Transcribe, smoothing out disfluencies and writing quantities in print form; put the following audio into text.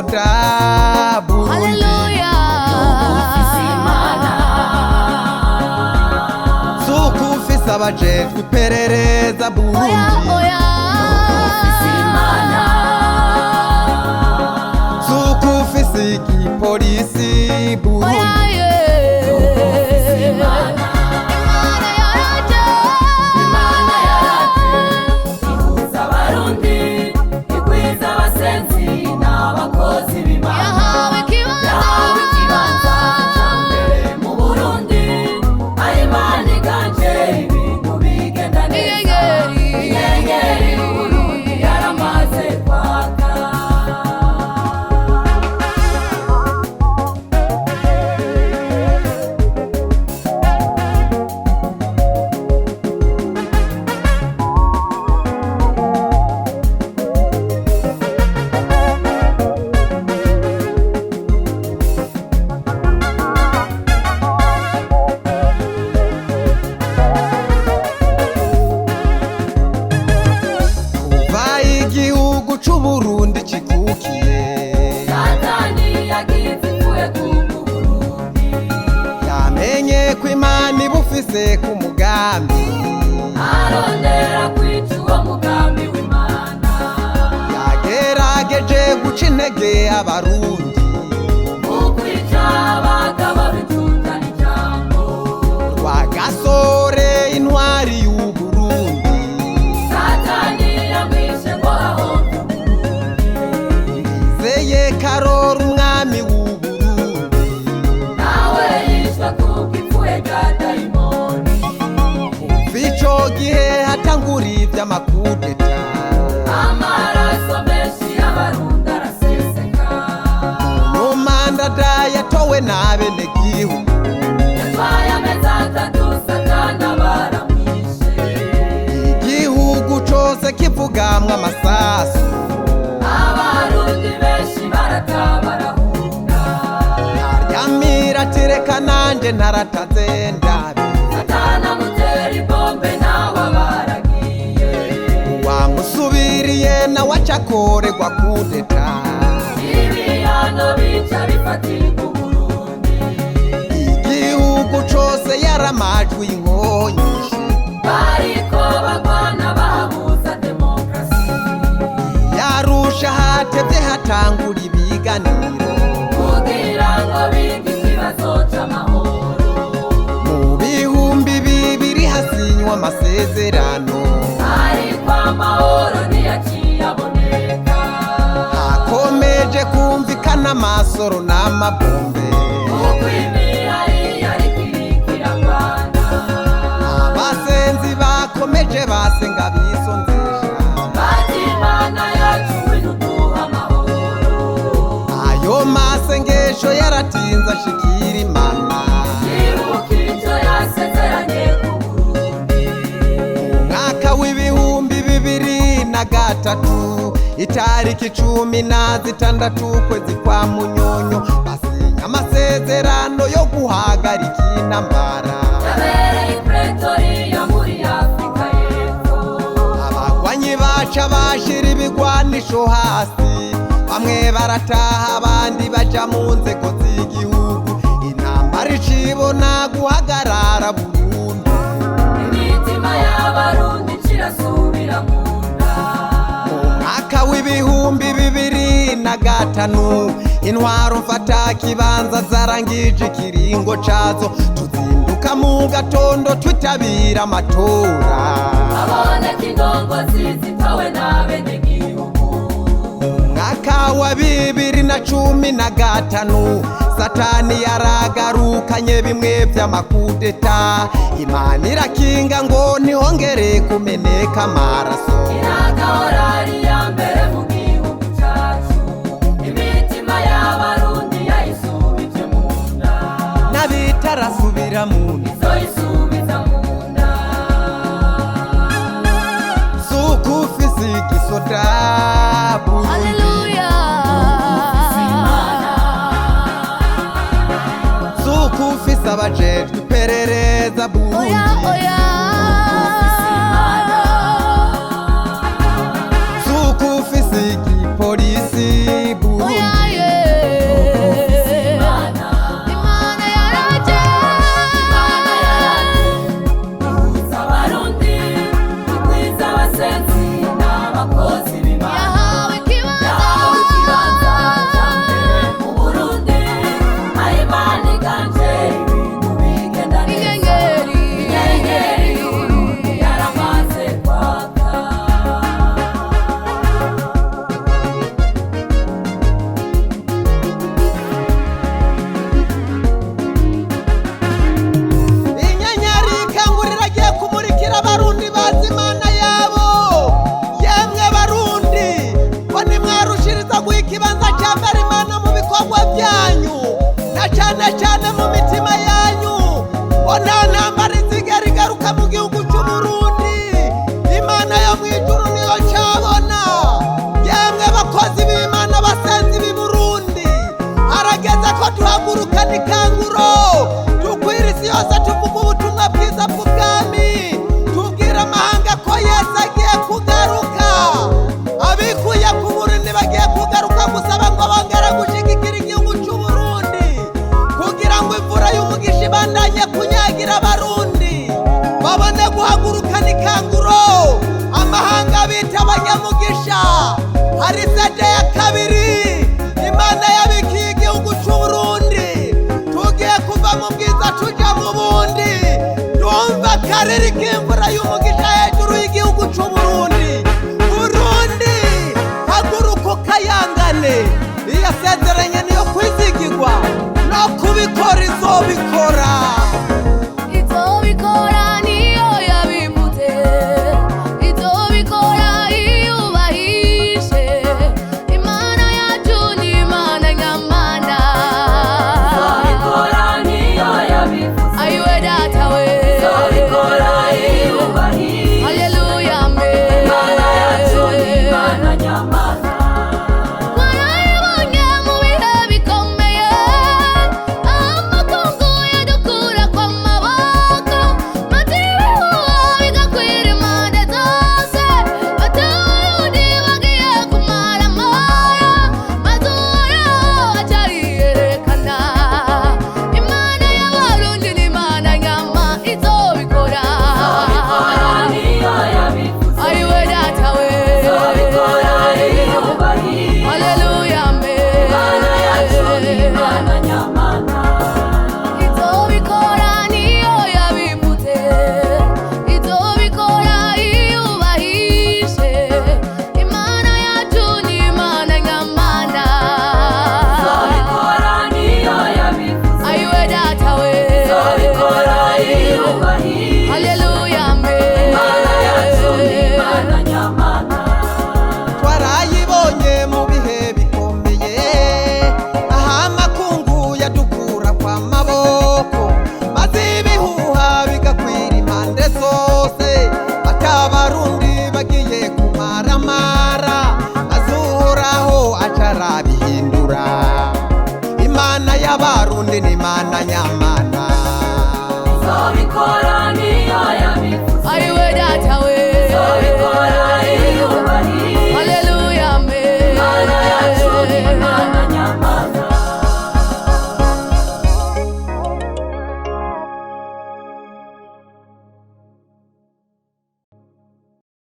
igisoda Burundi. Haleluya. Suko ufise abajejwe iperereza Oya, Burundi. oya. Suko ufise igipolisi Burundi. Oya, yeah. Imana yaraje. Imana yaraje ihuza Abarundi, igwiza abasenzi n'abakozi b'Imana. Yahawe ikibanza. Yahawe ikibanza ca mbere mu Burundi, aho Imana iganje ibintu bigenda neza. Inyenyeri. Inyenyeri y'Uburundi yaramaze kwaka. Kuva igihugu c'Uburundi cikukiye, Satani yagize ipfuye ku Burundi. yamenye ko Imana ibufise ku mugambi. Arondera kwica uwo mugambi w'Imana. Yagerageje guca intege Abarundi. Mu kwica abagabo b'icunga n'ijambo. Rwagasore intwari y'Uburundi, Satani yamwishe ngo ahombe Uburundi. Ndizeye Karori umwami w'Uburundi, Nawe yishwe kubw'ipfuye rya dayimoni. Kuva ico gihe hatangura ivy'amakudeta. Amaraso menshi y'Abarundi araseseka. Nyuma Ndada yatowe n'abenegihugu. Yatwaye amezi 3, Satani baramwishe. Igihugu cose kivugamwo amasasu. Abarundi benshi barata barahunga. Ntaryamira ati reka nanje ntarataze ndabe. Satani amutera ibombe nawe abaragiye. Wamusubiriye nawe acakorerwa kudeta. Ibihano bica bifatirwa Uburundi. Igihugu cose yaramajwi inkonyishe. Bariko bagwana bahabuza demokarasi. Yarusha hatevye hatangura ibiganiro. Kugira ngo bige ikibazo c'amahoro. Mu 2000 hasinywa amasezerano. Ariko amahoro ntiyaciye aboneka. Hakomeje kumvikana amasoro n'amabombe. Kuko imihari yariko irikiragwana. Abasenzi bakomeje basenga bisonzesha. Bati Imana yacu iduduha amahoro. Ayo masengesho yaratinze ashikira Imana. Ibuka ico yasezeranye ku Burundi. Mu mwaka w'2003, itariki 16 ukwezi kwa Munyonyo, basinya amasezerano yo guhagarika intambara. Yabereye i Pretoria muri Afrika y'Epfo. Abagwanyi baca bashira ibigwanisho hasi, bamwe barataha abandi baja mu nzego z'igihugu. Intambara icibona guhagarara burundu. Imitima y'Abarundi cirasubira mu nda. Mu mwaka w'2005, intwaro mfata kibanza zarangije ikiringo cazo, tuzinduka mu gatondo twitabira amatora. Haboneka indongozi zitowe n'abenegihugu. Mu mwaka wa 2015, Satani yaragarukanye bimwe vy'amakudeta. Imana irakinga ngo ntihongere kumeneka amaraso. Iragahora ari iya mbere mu gihugu cacu. Imitima y'Abarundi yayisubije mu nda. N'abitarasubira mu nda. Izoyisubiza mu nda. Suko ufise igisoda Burundi. Haleluya. Suko ufise abajejwe iperereza Burundi. Oya, oya. Suko ufise igipolisi Burundi. Oya. Hari sede ya kabiri Imana yabikiye igihugu c'Uburundi. Tugiye kuva mu bwiza tuja mu bundi. Ndumva akarere k'imvura y'umugisha hejuru y'igihugu c'Uburundi. Burundi, haguruka ukayangane. Iyasezeranye niyo kwizigirwa, no kubikora izobikora. Izobikora niyo yabivuze, izobikora iyubahishe. Imana yacu ni Imana nyamana. Izobikora niyo yabivuze. Ayiwe data we. Izobikora iyubahishe. Haleluya, amen. Imana yacu ni Imana nyamana. Twarayibonye mu bihe bikomeye, amakungu yadukura kw'amaboko, maze ibihuha bigakwira impande zose. Batabarundi bagiye kumara amara, maze Uhoraho aca ariyerekana. Imana y'Abarundi ni Imana nyama, izobikora. Izobikora niyo yabivuze. Ayiwe data we. Izobikora iyubahishe. Haleluya, amen. Imana yacu ni Imana nyamana. Izobikora niyo yabivuze, izobikora iyubahishe. Imana yacu ni Imana nyamana. Izobikora niyo yabivuze. Ayiwe data we. Izobikora iyubahishe. Haleluya, amen. Imana yacu ni Imana nyamana. Twarayibonye mu bihe bikomeye, aho amakungu yadukura kwa maboko, maze ibihuha bigakwira impande zose. Batabarundi bagiye kumaramara, maze Uhoraho aca arabihindura. Imana y'Abarundi ni Imana nyamana. Izobikora niyo yabivuze. Ayiwe data.